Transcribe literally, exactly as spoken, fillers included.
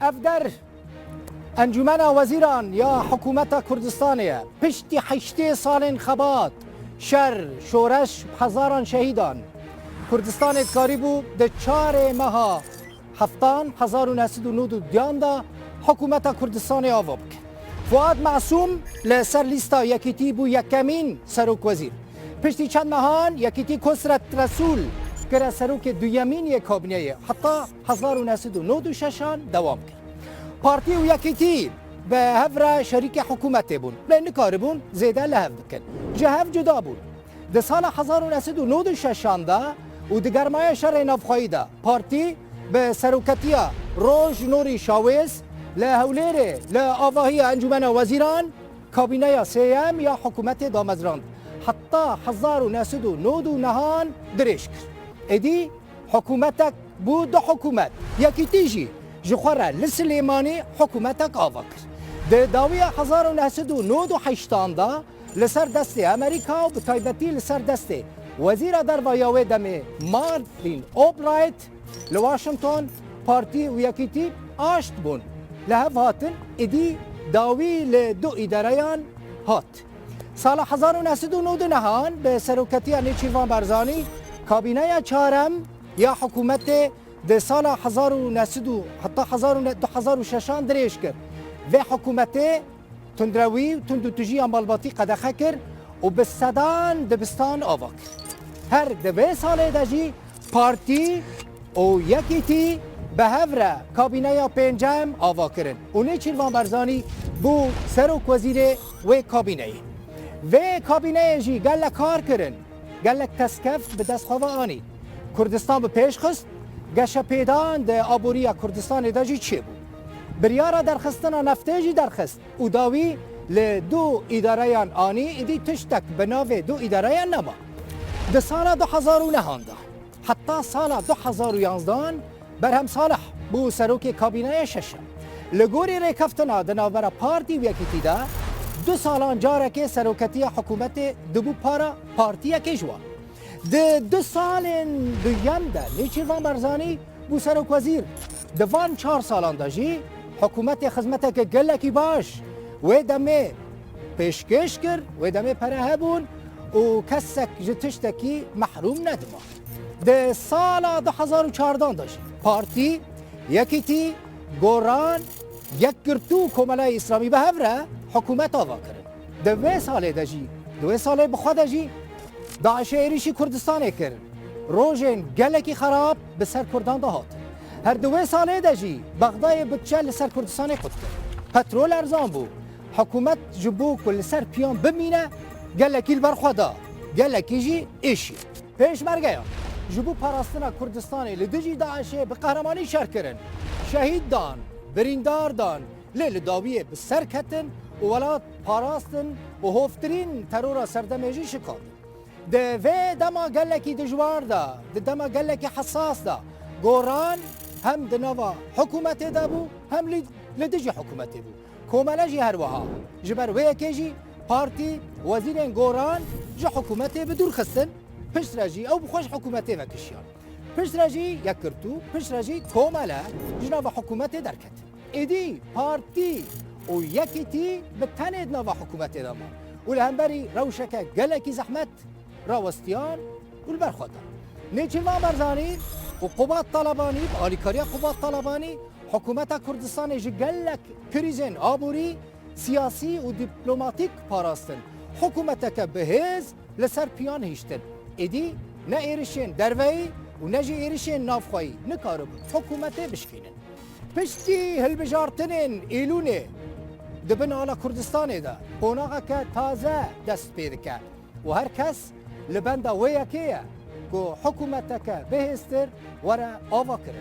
Ev der Encûmena Wezîran ya Hikûmeta Kurdistanê ye. Piştî heştê salên xebat, şer, şoreş, hezaran şehîdan, Kurdistanê dikarîbû di çarê meha heftan hezar û neh sed û nod û duyan de Hikûmeta Kurdistanê ava bike. Fuad Masûm li ser lîsta Yekîtî bû yekemîn serokwezîr. Piştî çend mehan Yekîtî Kosret Resûl kire serokê duyemîn yê kabîneyê. Heta hezar û neh sed û nod û şeşan dewam kir. Partî û Yekîtî bi hev re şerîkê hikûmetê bûn, lê nikaribûn zêde li hev bikin. Ji hev cuda bûn. Di sala hezar û neh sed û nod û şeşan de û di germaya şerê navxweyî de partî bi seroketiya Roj Nûrî Şawêz li Hewlêrê li avahiya Encûmena Wezîran kabîneya sêyem ya hikûmetê damezrand. Heta hezar û neh sed û nod û nehan dirêj kir. Êdî hikûmetek bû du hikûmet. Yekîtî jî ji xwe re li Silêmanî hikûmetek ava kir. Di dawiya hezar û neh sed û nod û heştan de li ser destê Amerîka û bi taybetî li ser destê Wezîra Derva ya wê demê Madeleine Albright li Washington partî û Yekîtî aşt bûn. Li hev hatin êdî dawî li du îdareyan hat. Sala hezar û neh sed û nod û nehan bi seroketiya Nêçîrvan Barzanî kabîneya çarem ya hikûmetê di sala hezar û neh sed û heta hezar û neh, du hezar û şeşan dirêj kir. Vê hikûmetê tundrewî û tundûtijî ya malbatî qedexe kir û bi sedan dibistan ava kir. Her di vê salê de jî partî û Yekîtî bi hev re kabîneya pêncem ava kirin û Nêçîrvan Barzanî bû serokwezîrê wê kabîneyê. Vê kabîneyê jî gelek kar kirin, gelek testkeft bi dest xwe ve anî. Kurdistan bi pêş xist, geşepêdan di aboriya Kurdistanê de jî çêbû. Biryara derxistina neftê jî derxist û dawî li du îdareyan anî, îdî tiştek bi navê du îdareyan nema. Di sala du hezar û nehan de heta sala du hezar û yanzdehan Berhem Salih bû serokê kabîneya şeşem. Li gorî rêkeftina di navbera partî û Yekîtî de, du salan carekê seroketiya hikûmetê dibû para partiyekê ji wan. Di du salên duyem de Nêçîrvan Barzanî bû serokwezîr. Di van çar salan de jî hikûmetê xizmeteke gelekî baş wê demê pêşkêş kir, wê demê pere hebûn û kesek ji tiştekî mehrûm nedima. Di sala du hezar û çardan de jî partî, Yekîtî, Goran, Yekgirtû û Komelaya Îslamî bi hev re hikûmet ava kirin. Di vê salê de jî, di wê salê bi xwe de jî DAIŞê êrîşî Kurdistanê kir. Rojên gelekî xerab bi ser Kurdan de hatin. Her di wê salê de jî Bexdayê budçe li ser Kurdistanê qut kir. Petrol erzan bû. Hikûmet ji bo ku li ser piyan bimîne, gelekî li ber xwe da, gelekî jî êşî. Pêşmergeyan ji bo parastina Kurdistanê li dijî DAIŞê bi qehremanî şer kirin. Şehîd dan, birîndar dan, lê li dawiyê bi ser ketin û welat parastin û hovtirîn terora serdemê jî şikandin. Di vê dema gelekî dijwar de, di dema gelekî hesas de, Goran hem di nava hikûmetê de bû, hem lî-, li dijî hikûmetê bû. Komele jî her wiha. Ji ber wê yekê jî partî wezîrên Goran ji hikûmetê bi dûr xistin, piştre jî ew bi xwe ji hikûmetê ve kişiyan. Piştre jî Yekgirtû, piştre jî Komele ji nava hikûmetê derketin. Êdî partî û Yekîtî bi tenê di nava hikûmetê de man û li hemberî rewşeke gelekî zehmet rawestiyan û li ber xwe dan. Nêçîrvan Barzanî û Qubat Talebanî, bi alîkariya Qubat Talebanî, hikûmeta Kurdistanê ji gelek krîzên aborî, siyasî û dîplomatîk parastin. Hikûmeteke bi hêz li ser piyan hiştin. Êdî ne êrişên derveyî û ne jî êrişên navxweyî nikaribûn hikûmetê bişkînin. Piştî hilbijartinên Îlûnê di bin ala Kurdistanê de qonaxeke taze dest pê dike û her kes li benda wê yekê ye ku hikûmeteke bihêztir were ava kirin.